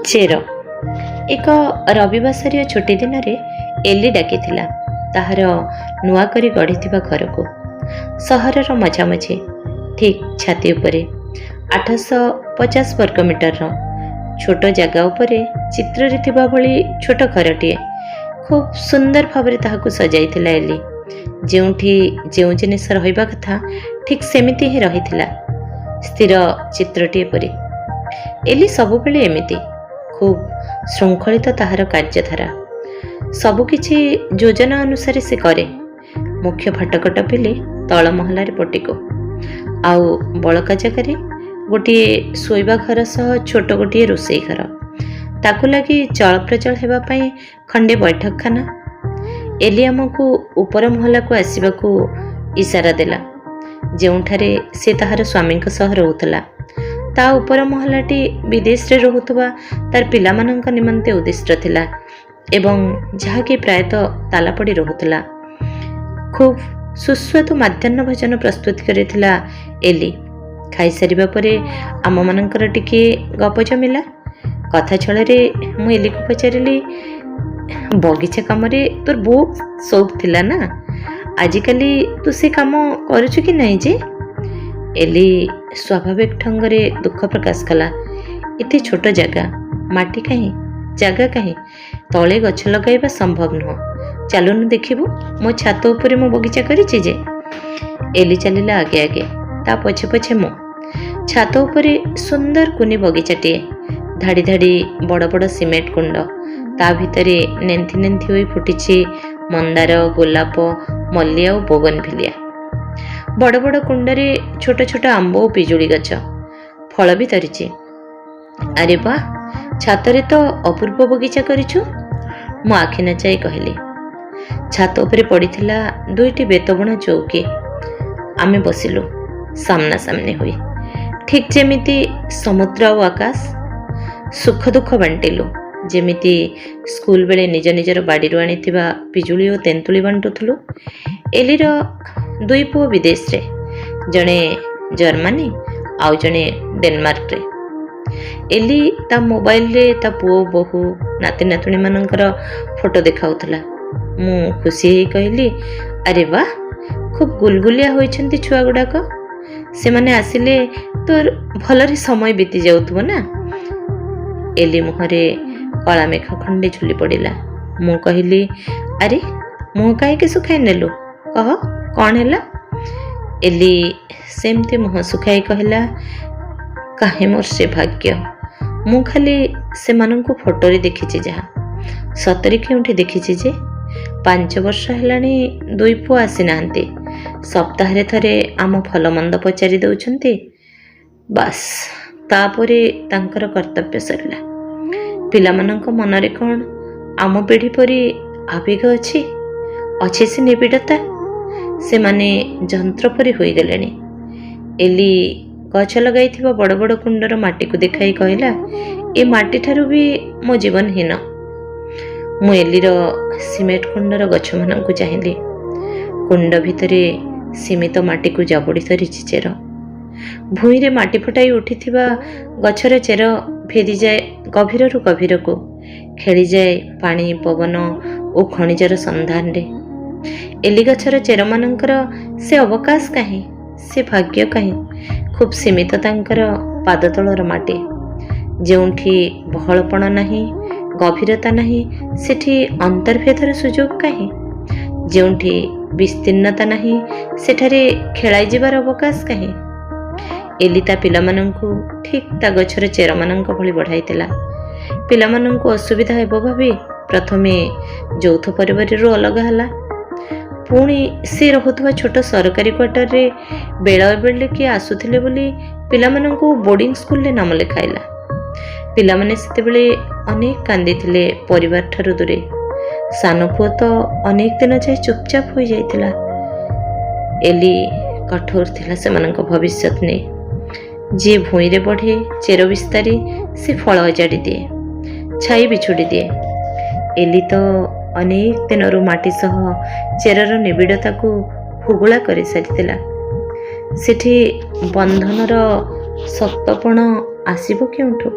ଚେର। ଏକ ରବିବାସରୀୟ ଛୁଟି ଦିନରେ ଏଲି ଡାକିଥିଲା ତାହାର ନୂଆ କରି ଗଢ଼ିଥିବା ଘରକୁ। ସହରର ମଝାମଝି, ଠିକ୍ ଛାତି ଉପରେ, 850 ବର୍ଗ ମିଟରର ଛୋଟ ଜାଗା ଉପରେ ଚିତ୍ରରେ ଥିବା ଭଳି ଛୋଟ ଘରଟିଏ। ଖୁବ୍ ସୁନ୍ଦର ଭାବରେ ତାହାକୁ ସଜାଇଥିଲା ଏଲି। ଯେଉଁଠି ଯେଉଁ ଜିନିଷ ରହିବା କଥା, ଠିକ୍ ସେମିତି ହିଁ ରହିଥିଲା, ସ୍ଥିର ଚିତ୍ରଟିଏ ପରି। ଏଲି ସବୁବେଳେ ଏମିତି। ଖୁବ୍ ଶୃଙ୍ଖଳିତ ତାହାର କାର୍ଯ୍ୟଧାରା। ସବୁକିଛି ଯୋଜନା ଅନୁସାରେ ସେ କରେ। ମୁଖ୍ୟ ଫାଟକ ଟପିଲେ ତଳ ମହଲାରେ ପୋର୍ଟିକୋ, ଆଉ ବଳକା ଜାଗାରେ ଗୋଟିଏ ଶୋଇବା ଘର ସହ ଛୋଟ ଗୋଟିଏ ରୋଷେଇ ଘର। ତାକୁ ଲାଗି ଚଳପ୍ରଚଳ ହେବା ପାଇଁ ଖଣ୍ଡେ ବୈଠକଖାନା। ଏଲି ଆମକୁ ଉପର ମହଲାକୁ ଆସିବାକୁ ଇସାରା ଦେଲା, ଯେଉଁଠାରେ ସେ ତାହାର ସ୍ୱାମୀଙ୍କ ସହ ରହୁଥିଲା। ତା ଉପର ମହଲାଟି ବିଦେଶରେ ରହୁଥିବା ତାର ପିଲାମାନଙ୍କ ନିମନ୍ତେ ଉଦ୍ଦିଷ୍ଟ ଥିଲା ଏବଂ ଯାହାକି ପ୍ରାୟତଃ ତାଲା ପଡ଼ି ରହୁଥିଲା। ଖୁବ୍ ସୁସ୍ୱାଦୁ ମାଧ୍ୟାହ୍ନ ଭୋଜନ ପ୍ରସ୍ତୁତ କରିଥିଲା ଏଲି। ଖାଇସାରିବା ପରେ ଆମମାନଙ୍କର ଟିକିଏ ଗପ ଜମିଲା। କଥା ଛଳରେ ମୁଁ ଏଲିକୁ ପଚାରିଲି, "ବଗିଚା କାମରେ ତୋର ବହୁତ ସଉକ ଥିଲା ନା? ଆଜିକାଲି ତୁ ସେ କାମ କରୁଛୁ କି ନାହିଁ ଯେ?" ଏଲି ସ୍ୱାଭାବିକ ଢଙ୍ଗରେ ଦୁଃଖ ପ୍ରକାଶ କଲା, "ଏତେ ଛୋଟ ଜାଗା, ମାଟି କାହିଁ, ଜାଗା କାହିଁ? ତଳେ ଗଛ ଲଗାଇବା ସମ୍ଭବ ନୁହଁ। ଚାଲୁନୁ ଦେଖିବୁ, ମୋ ଛାତ ଉପରେ ମୁଁ ବଗିଚା କରିଛି ଯେ।" ଏଲି ଚାଲିଲା ଆଗେ ଆଗେ, ତା ପଛେ ପଛେ ମୁଁ। ଛାତ ଉପରେ ସୁନ୍ଦର କୁନି ବଗିଚାଟିଏ। ଧାଡ଼ି ଧାଡ଼ି ବଡ଼ ବଡ଼ ସିମେଣ୍ଟ କୁଣ୍ଡ। ତା ଭିତରେ ନେନ୍ଥି ନେନ୍ଥି ହୋଇ ଫୁଟିଛି ମନ୍ଦାର, ଗୋଲାପ, ମଲ୍ଲି ଆଉ ବୋଗନଭିଲିଆ। ବଡ଼ ବଡ଼ କୁଣ୍ଡରେ ଛୋଟ ଛୋଟ ଆମ୍ବ ଓ ପିଜୁଳି ଗଛ। ଫଳ ବି ଧରିଛି। "ଆରେ ବାଃ, ଛାତରେ ତ ଅପୂର୍ବ ବଗିଚା କରିଛୁ!" ମୁଁ ଆଖି ନଚାଇ କହିଲି। ଛାତ ଉପରେ ପଡ଼ିଥିଲା ଦୁଇଟି ବେତବୁଣା ଚୌକି। ଆମେ ବସିଲୁ ସାମ୍ନାସାମ୍ନି ହୋଇ, ଠିକ୍ ଯେମିତି ସମୁଦ୍ର ଆଉ ଆକାଶ। ସୁଖ ଦୁଃଖ ବାଣ୍ଟିଲୁ, ଯେମିତି ସ୍କୁଲ ବେଳେ ନିଜ ନିଜର ବାଡ଼ିରୁ ଆଣିଥିବା ପିଜୁଳି ଓ ତେନ୍ତୁଳି ବାଣ୍ଟୁଥିଲୁ। ଏଲିର ଦୁଇ ପୁଅ ବିଦେଶରେ, ଜଣେ ଜର୍ମାନୀ ଆଉ ଜଣେ ଡେନମାର୍କରେ। ଏଲି ତା ମୋବାଇଲରେ ତା ପୁଅ, ବୋହୂ, ନାତି ନାତୁଣୀମାନଙ୍କର ଫଟୋ ଦେଖାଉଥିଲା। ମୁଁ ଖୁସି ହେଇ କହିଲି, "ଆରେ ବାଃ, ଖୁବ୍ ଗୁଲଗୁଲିଆ ହୋଇଛନ୍ତି ଛୁଆ ଗୁଡ଼ାକ। ସେମାନେ ଆସିଲେ ତୋର ଭଲରେ ସମୟ ବିତି ଯାଉଥିବ ନା?" ଏଲି ମୁହଁରେ କଳା ମେଘ ଖଣ୍ଡେ ଝୁଲି ପଡ଼ିଲା। ମୁଁ କହିଲି, "ଆରେ, ମୁହଁ କାହିଁକି ଶୁଖାଇ ନେଲୁ? କହ, କ'ଣ ହେଲା?" ଏଲି ସେମିତି ମୁହଁ ଶୁଖାଇ କହିଲା, "କାହିଁ ମୋର ସେ ଭାଗ୍ୟ? ମୁଁ ଖାଲି ସେମାନଙ୍କୁ ଫଟୋରେ ଦେଖିଛି ଯାହା, ସତରେ କେଉଁଠି ଦେଖିଛି ଯେ? 5 ବର୍ଷ ହେଲାଣି ଦୁଇ ପୁଅ ଆସିନାହାନ୍ତି। ସପ୍ତାହରେ ଥରେ ଆମ ଭଲ ମନ୍ଦ ପଚାରି ଦେଉଛନ୍ତି, ବାସ୍, ତାପରେ ତାଙ୍କର କର୍ତ୍ତବ୍ୟ ସରିଲା। ପିଲାମାନଙ୍କ ମନରେ କ'ଣ ଆମ ପିଢ଼ି ପରି ଆବେଗ ଅଛି? ଅଛି ସେ ନିବିଡ଼ତା? ସେମାନେ ଯନ୍ତ୍ର ପରି ହୋଇଗଲେଣି।" ଏଲି ଗଛ ଲଗାଇଥିବା ବଡ଼ ବଡ଼ କୁଣ୍ଡର ମାଟିକୁ ଦେଖାଇ କହିଲା, "ଏ ମାଟିଠାରୁ ବି ମୋ ଜୀବନ ହୀନ।" ମୁଁ ଏଲିର ସିମେଣ୍ଟ କୁଣ୍ଡର ଗଛମାନଙ୍କୁ ଚାହିଁଲି। କୁଣ୍ଡ ଭିତରେ ସୀମିତ ମାଟିକୁ ଜାବୁଡ଼ି ଧରିଛି ଚେର। ଭୂଇଁରେ ମାଟି ଫଟାଇ ଉଠିଥିବା ଗଛର ଚେର ଭେଦିଯାଏ ଗଭୀରରୁ ଗଭୀରକୁ, ଖେଳିଯାଏ ପାଣି, ପବନ ଓ ଖଣିଜର ସନ୍ଧାନରେ। ଏଲି ଗଛର ଚେରମାନଙ୍କର ସେ ଅବକାଶ କାହିଁ? ସେ ଭାଗ୍ୟ କାହିଁ? ଖୁବ୍ ସୀମିତ ତାଙ୍କର ପାଦତଳର ମାଟି। ଯେଉଁଠି ବହଳପଣ ନାହିଁ, ଗଭୀରତା ନାହିଁ, ସେଠି ଅନ୍ତର୍ଭେଦର ସୁଯୋଗ କାହିଁ? ଯେଉଁଠି ବିସ୍ତୀର୍ଣ୍ଣତା ନାହିଁ, ସେଠାରେ ଖେଳାଇ ଯିବାର ଅବକାଶ କାହିଁ? ଏଲି ତା ପିଲାମାନଙ୍କୁ ଠିକ୍ ତା ଗଛର ଚେରମାନଙ୍କ ଭଳି ବଢ଼ାଇଥିଲା। ପିଲାମାନଙ୍କୁ ଅସୁବିଧା ହେବ ଭାବି ପ୍ରଥମେ ଯୌଥ ପରିବାରରୁ ଅଲଗା ହେଲା। ପୁଣି ସେ ରହୁଥିବା ଛୋଟ ସରକାରୀ କ୍ୱାର୍ଟରରେ ବେଳ ଅବେଳରେ କିଏ ଆସୁଥିଲେ ବୋଲି ପିଲାମାନଙ୍କୁ ବୋର୍ଡିଂ ସ୍କୁଲରେ ନାମ ଲେଖାଇଲା। ପିଲାମାନେ ସେତେବେଳେ ଅନେକ କାନ୍ଦିଥିଲେ ପରିବାରଠାରୁ ଦୂରେ। ସାନ ପୁଅ ତ ଅନେକ ଦିନ ଯାଏ ଚୁପଚାପ ହୋଇଯାଇଥିଲା। ଏଲି କଠୋର ଥିଲା ସେମାନଙ୍କ ଭବିଷ୍ୟତ ନେଇ। ଯିଏ ଭୂଇଁରେ ବଢ଼େ ଚେର ବିସ୍ତାରି, ସେ ଫଳ ଅଜାଡ଼ି ଦିଏ, ଛାଇ ବିଛୁଡ଼ି ଦିଏ। ଏଲି ତ ଅନେକ ଦିନରୁ ମାଟି ସହ ଚେରର ନିବିଡ଼ତାକୁ ହୁଗୁଳା କରିସାରିଥିଲା। ସେଠି ବନ୍ଧନର ଶକ୍ତପଣ ଆସିବ କେଉଁଠୁ?